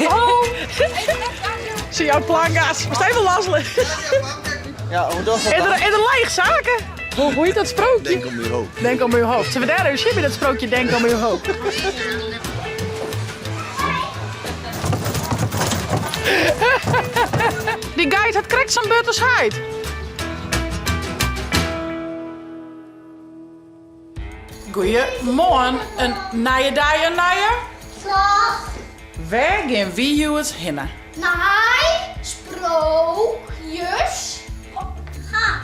Oh. Zie jouw plangas. Moest even lasselen. Ja, hoe doe Is er leeg zaken? Hoe heet dat sprookje? Denk om uw hoofd. Denk om uw hoofd. Zullen we daar even zien bij dat sprookje Denk om uw hoofd? Die geit hat krekt sa'n beurt as heit. Goeiemoarn, in nije dei, in nije. Vlog. Wêr gean wy hjoed hinne? Nei sprookjes hak.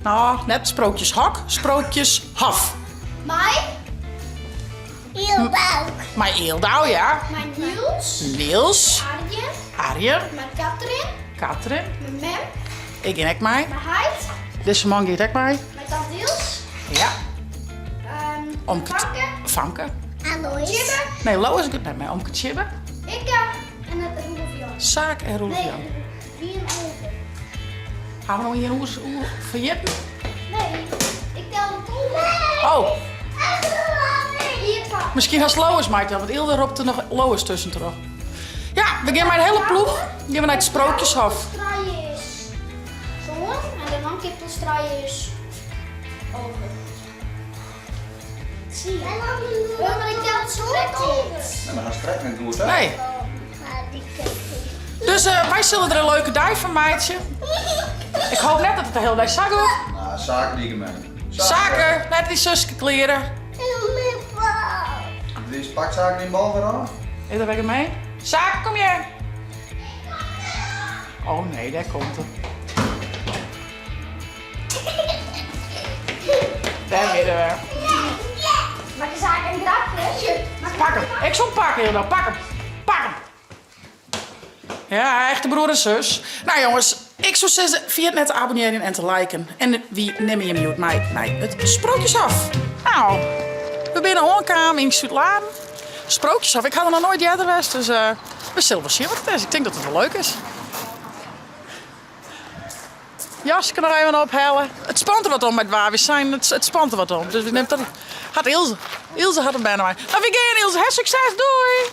No, net sprookjeshok, sprookjeshof. Mei Eeldou. Mei Eeldou, ja. Mei Niels. Niels. Arjen. Arjen. Mei Katrin. Katrin. Mei mem. Ik gean ek mei. Mei heit. Dizze man giet ek mei. Mei tante Iels. Ja. Omke Famke. Famke. Alois. Tjibbe. Nee, Lois giet net mei. Omke Tjibbe. Ikke en it Roelof Jan. Saak en Roelof Jan. Nee, wie en Alve. Ha we noch ien oer ferjitten? Nee, ik tel de tolve. Oh. Miskien hast Lois meiteld, want Ilde ropt der noch Lois tuskentroch. Ja, we gean mei de hiele ploech gean we nei it Sprookjeshof. Trije is sân en de man plus trije is alve. Maar ik tel het zo Nee, maar hast krekt net goed, hè? Nee. Dus wy sille der in leuke dei fan meitsje. Ik hoop net dat it de hiele dei sa giet. Nou, saken die gemeen. Saken, net dyn suske kleare. Wie pakt Saken dyn bal wer ôf? Is dat wer gemeen? Saken, kom hjir. Oh nee, dêr komt er. Dêr binne we. Makke Saken in grapje? Pak him. Ik soe him pakke, Hilda. Pak him. Pak him. Ja, echte broer en zus. Nou jongens, ik soe sizze, ferjit net te abonnearjen en te liken. En wy nimme jim hjoed mei nei it Sprookjeshof. Nou, we binne oankaam yn Súdlaren. Sprookjeshof, ik ha der noch noait earder west, dus we sille wol sjen wat it is. Ik tink dat it wol leuk is. Jaske noch even ophelle. It spant der wat om mei it waar. Wy seinen, it spant der wat om. Dus wy nimt dat. Hat Ilse. Ilse hat in bern mei. Nou, wy gean Ilse. Hè, sukses. Doei.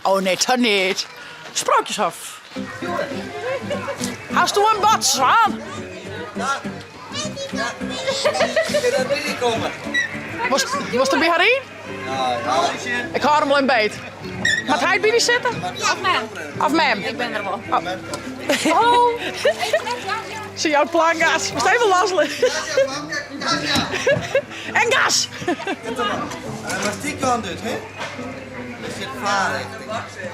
Oh nee, dat net. Sprookjeshof. Hast do in bad, Zwaan? Wolst der by har yn? Ik hâld him wol even beet. Moat heit by dy sitte? Of mem. Of mem? Ik bin der wol. Oh. Se jout plankgas. Moatst even loslitten. En gas! Maar die kant uit, hè? Er zit vaar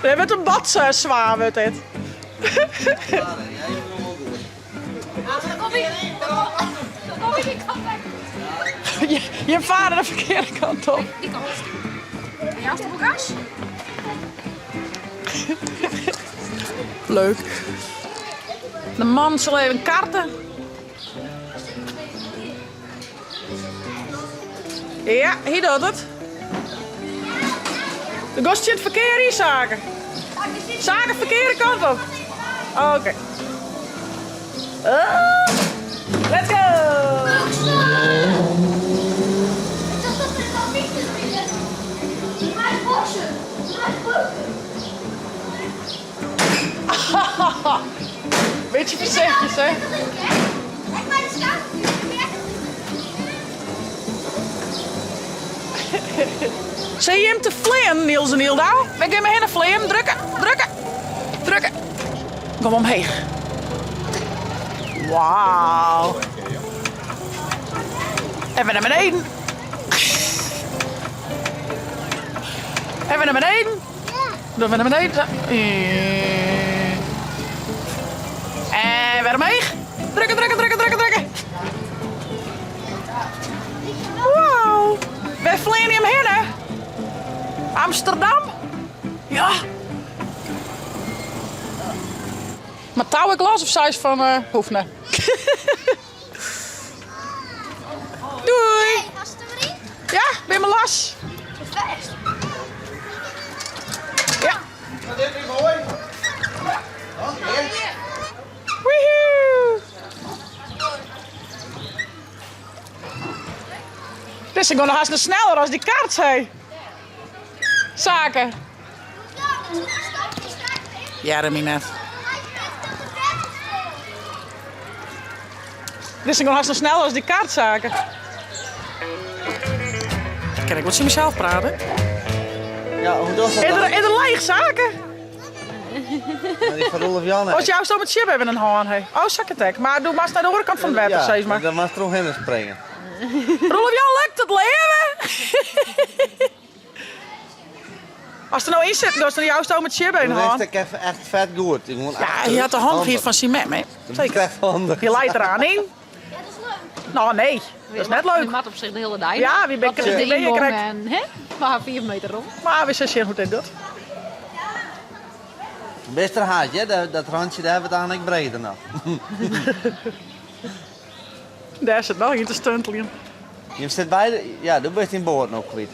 Dit wurdt in badszwaan, wurdt dit. Je fare de ferkearde kant op. Die kant. Joust der wol gas? Leuk. De man sil even karte. Ja, hy docht it. Do giest tsjin it ferkear yn, Sake. Sake, ferkearde kant op. Oké. Oh, let's go! Bytsje foarsichtjes, hè? Sil jim te fleanen, Niels en Ildau? Wy gean mar hinne fleanen. Drukke, drukke, drukke. Kom omheech. Wauw. En wer nei beneden. En wer nei beneden. Dan wer nei beneden. En wer omheech. Drukke, drukke, drukke, drukke, drukke. Wow. Wêr fleane jim hinne? Amsterdam? Ja. Mar tou ik los of seist fan uh, hoecht net? Doei! Ja, bin mar los. Ja. Woehoe! Dizze gongen hast noch sneller as dy karts, hé. Sake. Hearre my net. Dit is hast noch sneller as dy kartsaken. Kin ik wol tsjin mysels prate? Ja, hoe docht dat Is dan? der, is der leech saken? Maar die van Roelof Jan As jou zo met chip even in hân he. Oh, sa kin it ek. Mar do moatst nei de oare kant fan it wetter, Ja, sis mar. dan moatst trochhinne springen. Roelof Jan, lukt it leave? As der no yn sitten dochst, dan jousto met Tjibbe in Toen hân. is het even echt vet goed. Gewoon Ja, hy hat de handichheid fan syn mem, hè. Zeker. Handig. Hy leit eraan yn. Ja, dat is leuk. No, nee, dat is net Je leuk. moat op sich de hiele dei. Ja, wie ben Dat is de ben je yngong krekt. en hè, mar 4 meter rûn. Mar we sille sjen hoe't dit docht. Best er haast, hè? Dat, dat randje daar wordt eigenlijk breder nog. Dêr sit noch ien te stunteljen. Je zit bij de, ja, do bist dyn board noch kwyt.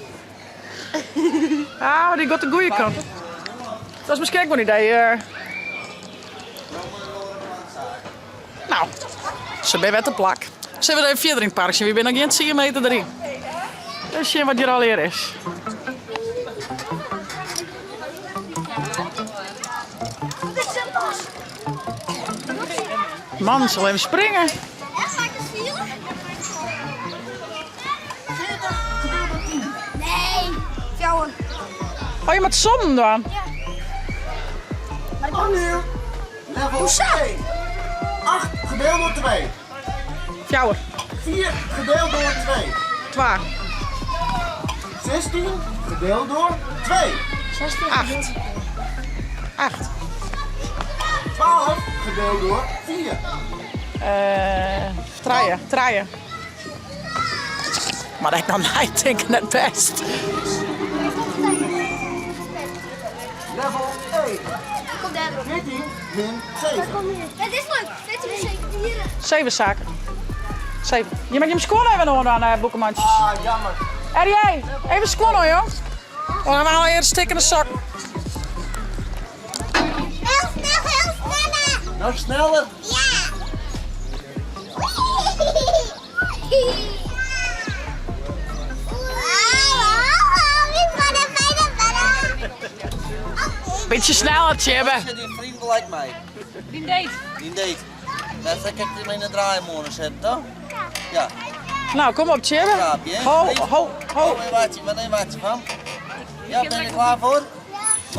Ah, dy giet de goede kant. Dat is miskien ek wol in idee. eh. No, se binne wer te plak. Sille we even fierder yn it park sjen? Wy binne noch gjin 10 meter deryn. Even sjen wat hjir allegear is. Man sil even springe. Nee, fjouwer. Oh, je moat sommen dwaan. Opnieuw. Level 1. 8 gedeeld door 2. Fjouwer. 4 gedeeld door 2. Twa. 16 gedeeld door 2. Acht. Acht. 12 gedeeld door 4. Eh, trije, trije. Mar ik noch neitinke net bêst. Level 1. Kom daar erop. 14 min 7. Het is leuk. 14 min 7. Hier. Zeven saken. Zeven. Je mag je skuon even oandwaan, eh, boekenmandjes. Ah, jammer. RJ, even skuon oan, joh. Oh, dan we allegear stikkende sokken. Heel snel, heel sneller. Nog sneller? Ja. Beetje sneller, Tjibbe. Zit die vriend gelijk mij. Dyn date. Die date. Daar zal ik het in de draaimolen zetten, toch? Ja. Nou, kom op, Tjibbe. Schaapje, hè? Ho, ho, ho. Wat neem je van? Ja, ben je er klaar voor?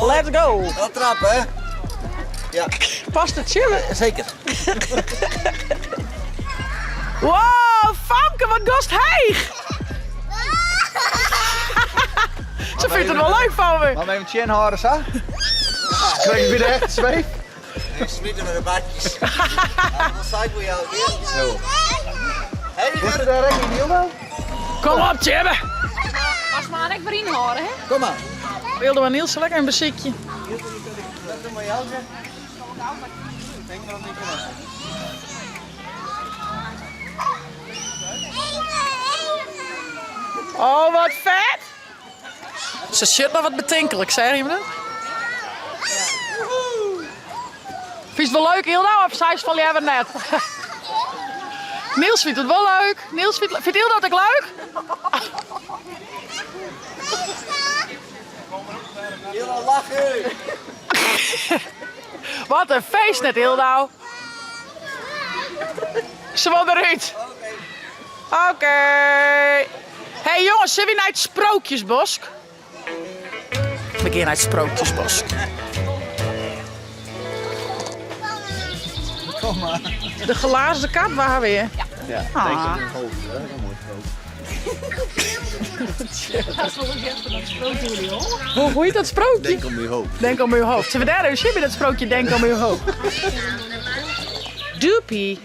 Let's go. Wel trappen, hè? Ja, Past het, Tjibbe? zeker. Wow, Famke, wat kost heech. Ze vindt het wel leuk van me. Laat me even chin houden, zo. Krijg je weer de echte zweef? Ik smijt met de bakjes. Ja, dan zei ik voor jou weer. Zo. Hey, Is er daar echt niet nou? Kom op, Tjibbe. Pas maar ik weer inhouden, hè? Kom maar. Wilde we Niels lekker een beziekje. Dat doe maar jou, zeg. Denk maar om niet kunnen. Oh, wat vet! Ze zit maar wat betinkelijk, zeg je me dat? Vind je het wel leuk, Hilda? Of zei ze van jij net? Niels vindt het wel leuk. Niels vindt, vindt Hilda het ook leuk? Hilda, lachen. Wat een feest net, Hilda. Ze wil eruit. Oké. Hey jongens, zullen we naar het Sprookjesbos? We gaan naar het Sprookjesbos. Kom maar. De glazen kat, waar weer? Ja, Ah. denk om uw hoofd. Hè? Dat is een mooi sprookje. Dat is wel een van dat sprookje, hoor. Hoe, hoe heet dat sprookje? Denk om uw hoofd. Denk om uw hoofd. Zullen we daar even zien bij dat sprookje Denk om uw hoofd? Doepie,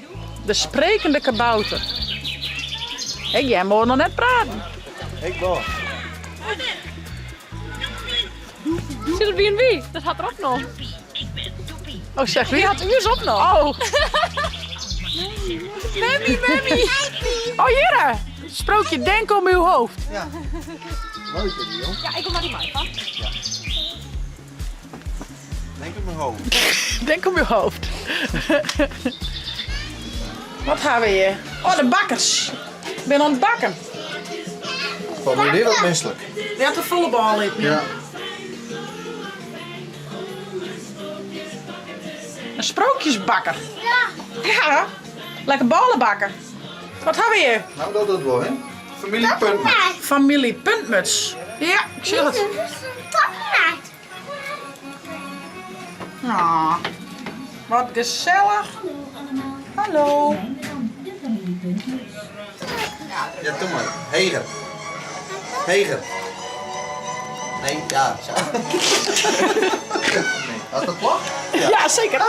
de sprekende kabouter. Ik jij moet nog net praten. Ik wel. Zit het B&B? Dat had er ook nog. Oh, zeg wie? had uurs op nog. Oh. Mammy, mammy. Oh, hier. hè. Sprookje Denk om uw hoofd. Ja. Leuk hè, die jong. Ja, ik kom maar die mij van. Denk om uw hoofd. Denk om uw hoofd. Wat gaan we hier? Oh, de bakkers. Ik ben aan het bakken. Van me weer wat misselijk. Die had de volle bal in. Ja. Een sprookjesbakker. Ja. Ja, lekker bôle bakke. Wat ha we hjir? Nou, dat docht wol, hè? Familie Puntmuts. Familie Puntmuts. Ja, ik sjoch it. Ah, wat gesellich. Hallo. Ja, doe mar. Heger. Heger. Nee, ja, zo. Nee. Had dat klopt? Ja, zeker.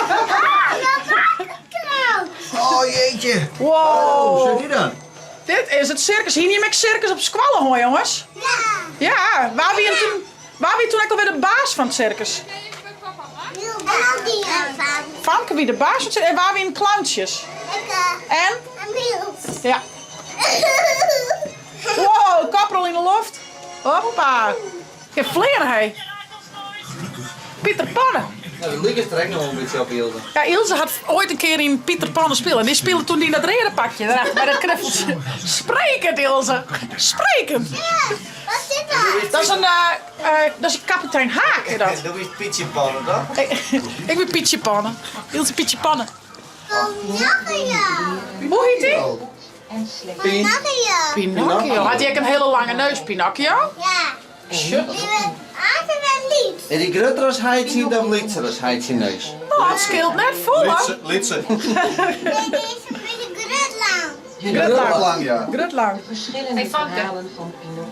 Oh jeetje. Wow. Hoe zit die dan? Dit is it sirkus. Hiene jim ek sirkus op skoalle hân, jonges? Ja. Ja, wa wie toen, wa wie toen ek alwer de baas fan it sirkus? Famke wie de baas fan it sirkus. En wa wienen clowntsjes? En? Ja. Wow, koprol yn de loft. Hoppa. Kin fleane, hé. Pieter Panne. Nou, de liket er ek noch wol in bytsje op Ilse. Ja, Ilse hat oait in kear yn Pieter Panne spile. En dy spile toen yn dat reade pakje dêrachter mei dat knuffeltsje. Sprekend, Ilse. Sprekend. Ja, wat is dat? Dat is in, dat is kapitein Haak, is dat. Do wiest Pietsje Panne, toch? Ik bin Pietsje Panne. Ilse Pietsje Panne. Pinocchio. Hoe hyt dy? Pinocchio. Pinocchio. Hat hy ek in hiele lange neus, Pinocchio? Ja. Sjoch. Die werd altijd wel lyts. Is dy grutter as heit syn of lytser as heit syn neus? No, it skeelt net folle. Lytser. Nee, die is in bytsje grut lang. Grut lang, ja. Grut lang. Hey Famke,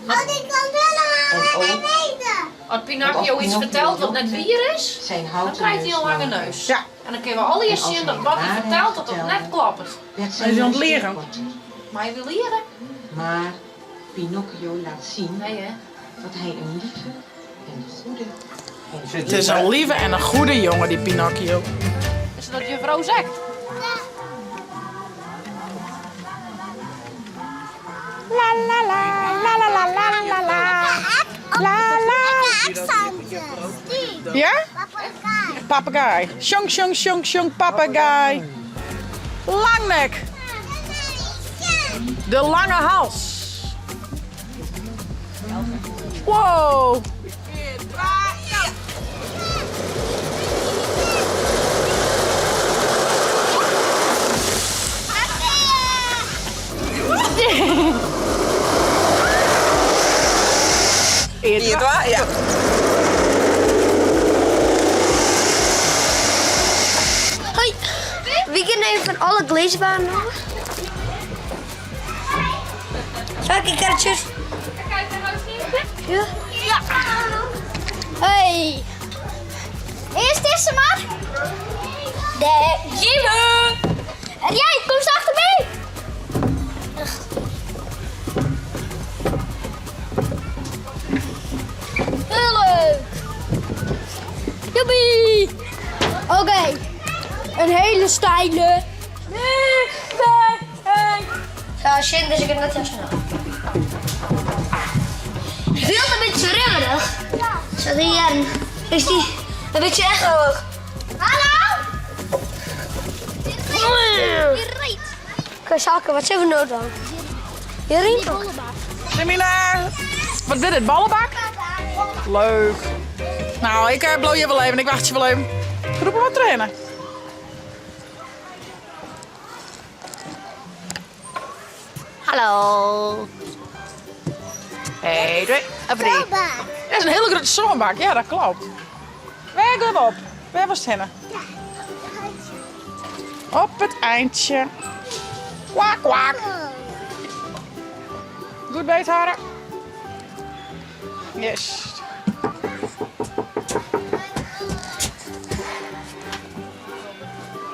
Oh, die komt helemaal naar beneden. as Pinocchio iets fertelt wat net wier is, dan krijt hy in lange neus. Ja. En dan kinne we allegear sjen dat wat hy fertelt dat dat net kloppet. Is hy oan it liegen? Mei hy liege? Maar Pinocchio laat zien Nee hè? dat hij een lieve en goede en It is in lieve en in goede jonge, dy Pinocchio. Is dat juffrou zegt? La la la, la la la la la la. La la. Ja? Papegaai. Sjong, sjong, sjong, sjong, papegaai. Langnek. De lange hals. Wow. Ja. Hoi, we gaan even van alle glazebaan doen. Zal ik kaartjes? Ja. Ja. Hey. Eerst is ze maar. De Jimmy. En jij, kom ze achter mij. Heel leuk. Joepie. Oké. Een hele steile. 3, 2, 1. Ja, zin, dus ik heb net heel snel. Ik vind het een beetje rubberig. Zo die, is die een beetje echt hoog. Hallo? Oké, Salke, wat zijn we nodig dan? Hierin? Semina, wat is dit? Ballenbak? Leuk. Nou, ik bliuw hjir wol even. Ik wachtsje wol even. Groep wat trainen. Hallo. 1, 2, 3. Dat is in hiele grutte sânbak. Ja, dat kloppet. Wêr gean we op? Wêr wolst hinne? Op it eintsje. Kwak, kwak. Goed beet hâlde. Yes.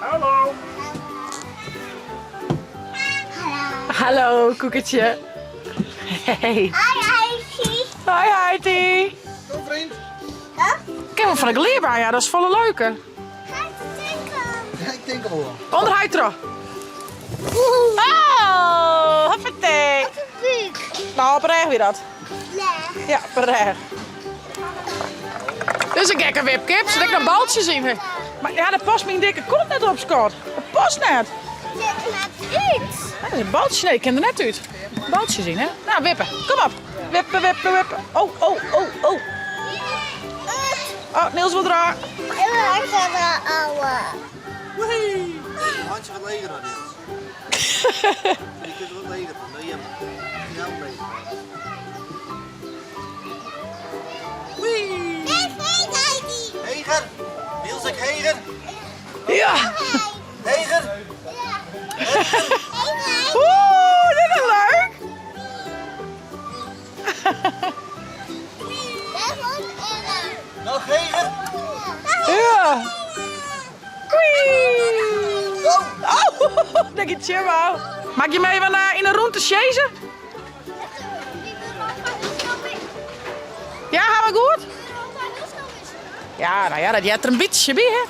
Hallo. Hallo, koekertje. Hey. Hi, Heidi. Hoi, Heidi. Kom vriend. Ik ken hem fan de glijbaan, ja, dat is folle leuker. Ja, ik tink al. Under heit troch. Oh, hoppatee. Nou, op rêch wie dat. Ja, op rêch. Dit is in gekke wipkip, sit ek noch baltsjes yn. Mar ja, dêr past myn dikke kont net op, Scott. Dat past net. Dat is in baltsje, nee, ik kin der net út. Baltsjes yn, hè? Nou, wippe. Kom op. Wippe, wippe, wippe. Oh, oh, oh, oh. Oh, Niels wil draaien. Handje wat leger dan Niels. Je kunt er wat leger van, dat jammer. Ja, beter. Heger! Niels, ik heger! Ja! Heger! Oeh, dit is leuk! Nog heger! Ja! Wee! Oh, denk je chill Maak je mee van in een rond te chasen? Ja, gaan we goed? Ja, nou ja, dat jij er een beetje bij, hè?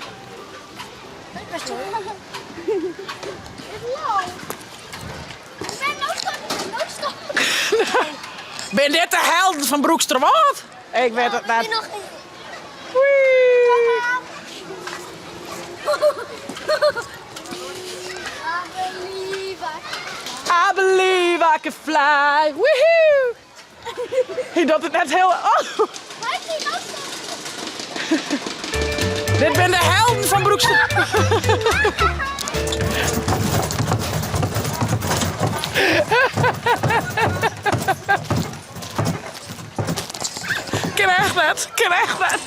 Ben dit de helden van Broeksterwâld? Ik weet het net. Wee! I believe I can fly. Woohoo! Hij doet het net heel. Oh. Dit ben de helden van Broekster. Ken echt net, ken echt net.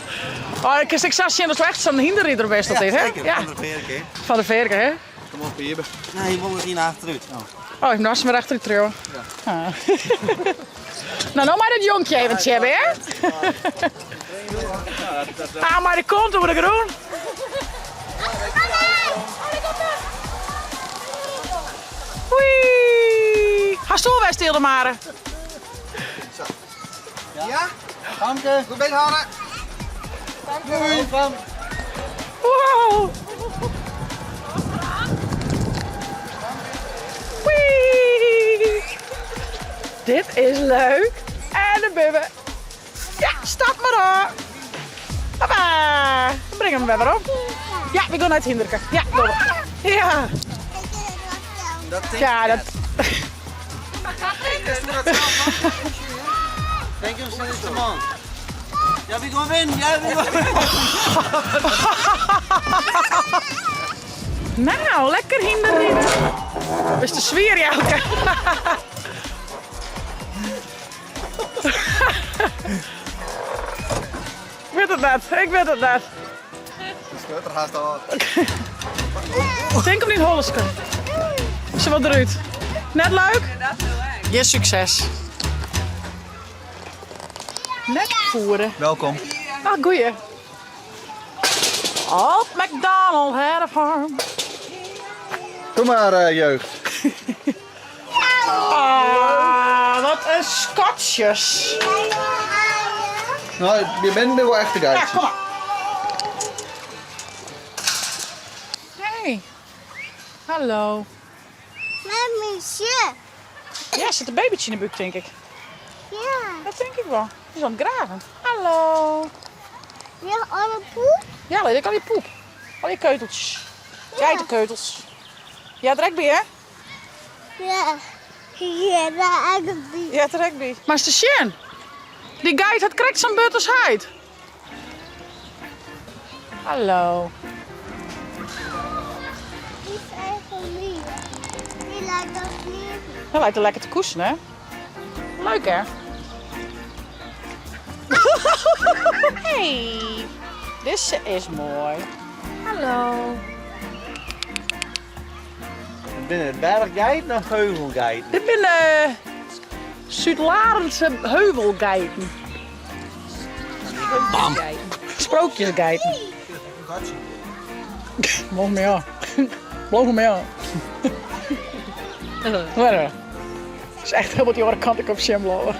Oh, ik, ik zag zien dat het echt zo'n hinderridder best dat is, hè? Zeker, Ja, van de Veerke. hè. van de Veerke, hè? Kom op, hier. Nee, je wil het niet achteruit. Oh, ik nam maar achter de trio. Ah. Nou, nou maar dat jonkje even hebben, hè? Ah, maar de kont over de groen. Oei. Ga stoel wij stil de maren. Ja? Famke. Goed bezig, Hanne. Doei. Fam. Wow. Wee. Dit is leuk. En de bubbe. Ja, stap maar op. Papa. Breng hem weer op. Ja, we gaan naar het Hinderke. Ja, door. Ja. Dat denk Ja, ik dat... Denk hem snel de man. Ja, wie gaat winnen? Ja, wie gaat winnen? Nou, lekker hinderrit. Is de sfeer, ja. Oké. Ik weet het net, ik weet het net. De sleutel haast al. Denk om niet Holleske. Ze wat eruit. Net leuk? Je succes. Net voeren. Welkom. Ah, goeie. Old MacDonald had a farm. Kom maar, jeugd. Ah, wat een Scotjes. Nou, je bent wel echt de Ja, geitjes. kom maar. Hey. Hallo. Ja, zit een babytje in de buik, denk ik. Ja, Dat denk ik wel. Die is aan het graven. Hallo. ja, alle poep. Ja, leuk. Al je poep. Al je keuteltjes. Geitenkeutels. Ja, trek bij, hè? Ja, ja, daar eigenlijk Ja, trek bij. Maar station. Die geit had krijgt zo'n beurt als heid. Hallo. Die is eigenlijk lief. Die lijkt op lief. Hij lijkt er lekker te koesen, hè? Leuk, hè? Hey, deze is mooi. Hallo. Binnen berggeit of heuvelgeit? Dit zijn de Zuid-Larense heuvelgeiten. Bam. Sprookjesgeiten. Mogen me aan. Mogen me aan. Wat is echt helemaal die andere kant ik op Jim lopen.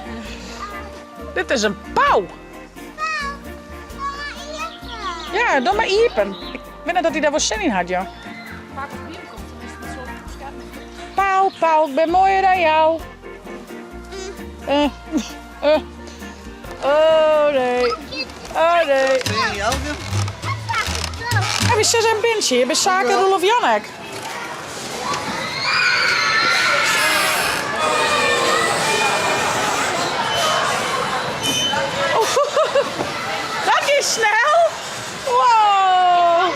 Dit is een pauw. Ja, dan maar iepen. Ik weet net dat hij daar wel zin in had, ja. Vaak op bier komt, dan is het een soort bescherming. Pauw, pauw, ik ben mooier dan jou. Oh nee. Oh nee. Ben je Jelke? Heb je zes en Bintje? Je bent Zaken Roelof Janek. Oh, dat is snel. Wow.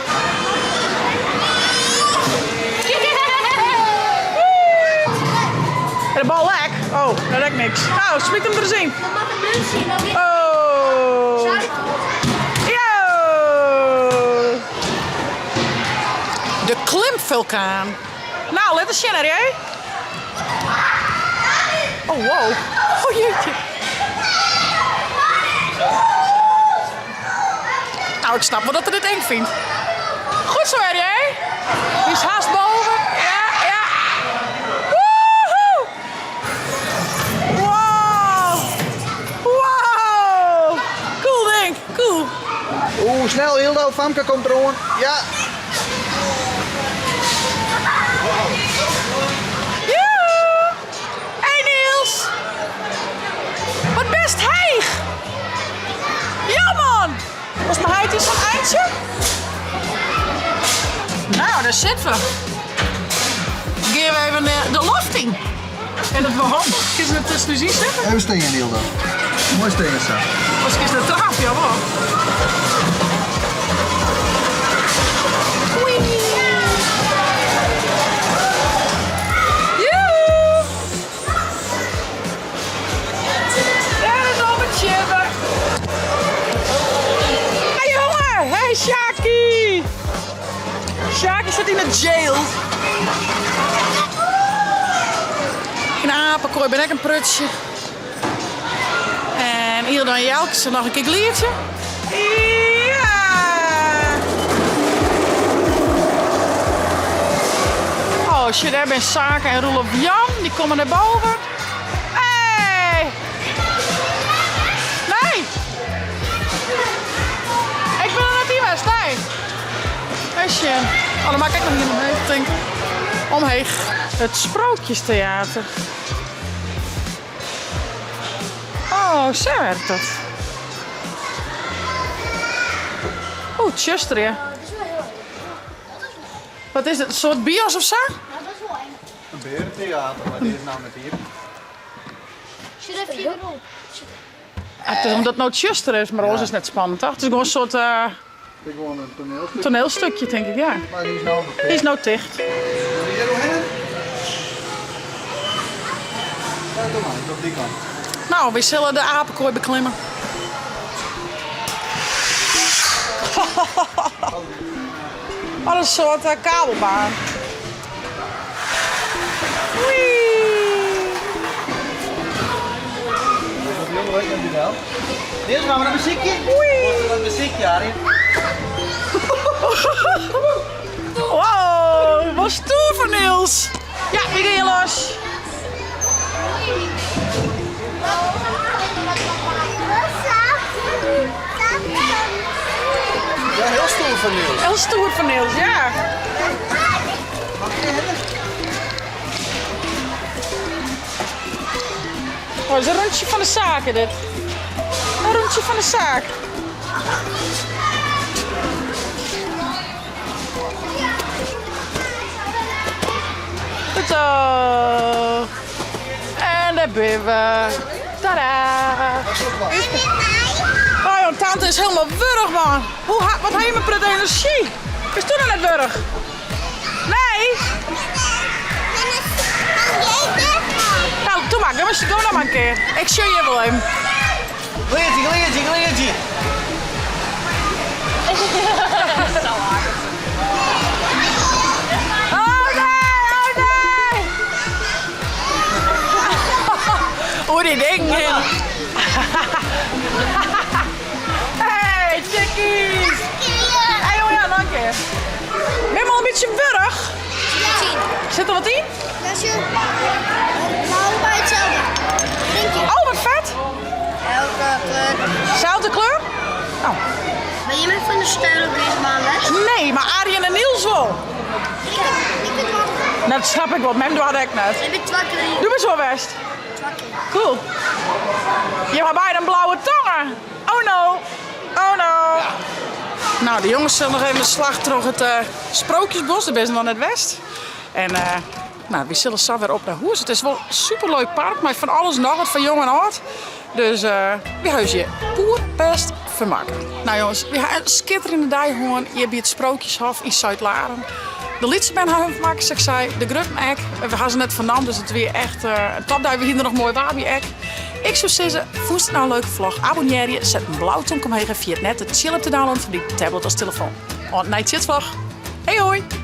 niks. Nou, smyt him der ris yn. Dan moat de munt sjen. Dan giet Oh. Yo! De klimfulkaan. Nou, lit ris sjen, RJ. Oh, wow. Oh, jeetje. Nou, ik snap wel dat er dit eng fynt. Goed zo, RJ. Die is haast boven. Ja, ja. Woehoe! Wow! Wow! Cool ding, cool. Oeh, snel Hildo, Famke komt eroan. Ja. Joehoe! Hey Niels! Wat best heech! Ja man! Was mijn heit is zo'n eindje? Nou, daar zitten we. Gean we even eh, de loft in. En het waarom? Is het tussen de zitten? Even steken, Hildo. Mooi steken zo. Was is de trap, jawel. Oei. Joehoe! Daar is al mijn chipper. Hey jongen! Hey Shaki! Shaki zit in de jail. In de apenkooi ben ik een prutje. En Hilda en Jelke ze nog een keer gliertje. Ja! Oh shit, daar ben Sake en Roelof Jan. Die komen naar boven. Hey! Nee! Ik wil er net hier west, nee. Huisje. Oh, dan maak ik nog hier omheen, denk ik. Omheeg. Het Sprookjestheater. Oh, zo werkt dat. Oeh, tjuster, ja. Dat is wel heel eng. Dat is wel Wat is het? Een soort bios of zo? Ja, dat is wel eng. Een berentheater, maar die is nou net hier. Zit even hierop. Ah, het is omdat het nou tjuster is, maar ons is net spannend, toch? Het is gewoon een soort eh, Het is gewoon een toneelstuk. toneelstukje, denk ik, ja. Maar die is nou Die is nou dicht. Wil je er doorheen? Ja, doe maar, op die kant. Nou, we zullen de apenkooi beklimmen. Wat een soort eh, kabelbaan. Wee. Dat is heel leuk, dankjewel. Niels, gaan we naar muziekje? Oei. Wat muziekje, Arie? Wow, wat stoer van Niels. Ja, we gaan hier los. Ja, heel stoer van Niels. Heel stoer van Niels, ja. Oh, het is een rondje van de zaken dit. Een rondje van de zaak. Goed zo. En daar ben we. Tadaa. Oh joh, tante is helemaal wurg man. Hoe, ha- wat heb je met pret energie? Is toen nog net wurg? Nee. Nou, doe maar. Ga maar, ga nou maar een keer. Ik show je wel even. Leertje, leertje, leertje. Oh nee, oh nee. Hoe die ding in. Hey, chickies. Hey, jongen, ja, nog een keer. Ben je al een beetje wurg? Zit er wat in? Ja, sure. Maar allebei hetzelfde. Drink je. Oh, wat vet. Elke kleur. Zelfde kleur? Oh. Ben je met van de steun op deze maand? Nee, maar Arjen en Niels wel. Ik ik vind het wel. Nou, dat snap ik wel. Mijn doet ik net. Ik ben twee keer. Doe maar zo best. Twee keer. Cool. Je hebt bijna een blauwe tongen. Oh no. Oh no. Nou, de jongens zullen nog even de slag terug het eh, Sprookjesbos. Dat is nog net West. En eh, nou, we zullen zo weer op naar huis. Het is wel een superleuk park, maar van alles nog wat van jong en oud. Dus eh we huisje poer best vermaken. Nou jongens, we hebben een schitterende dag gewoon hier bij het Sprookjeshof in Zuidlaren. De lytse bern ha hun fermakke, sa't ik sei. De grutten ek. We ha se net fernaam, dus it wie echt in topdei. We hiene der noch moai waar by ek. Ik soe sizze, fûnst it no in leuke vlog? Abonnearje, set in blau tomke omheech en ferjit net de tsjil-app te downloaden foar dyn tablet as telefoan. Oant nei tsjitvlog. Hey hoi!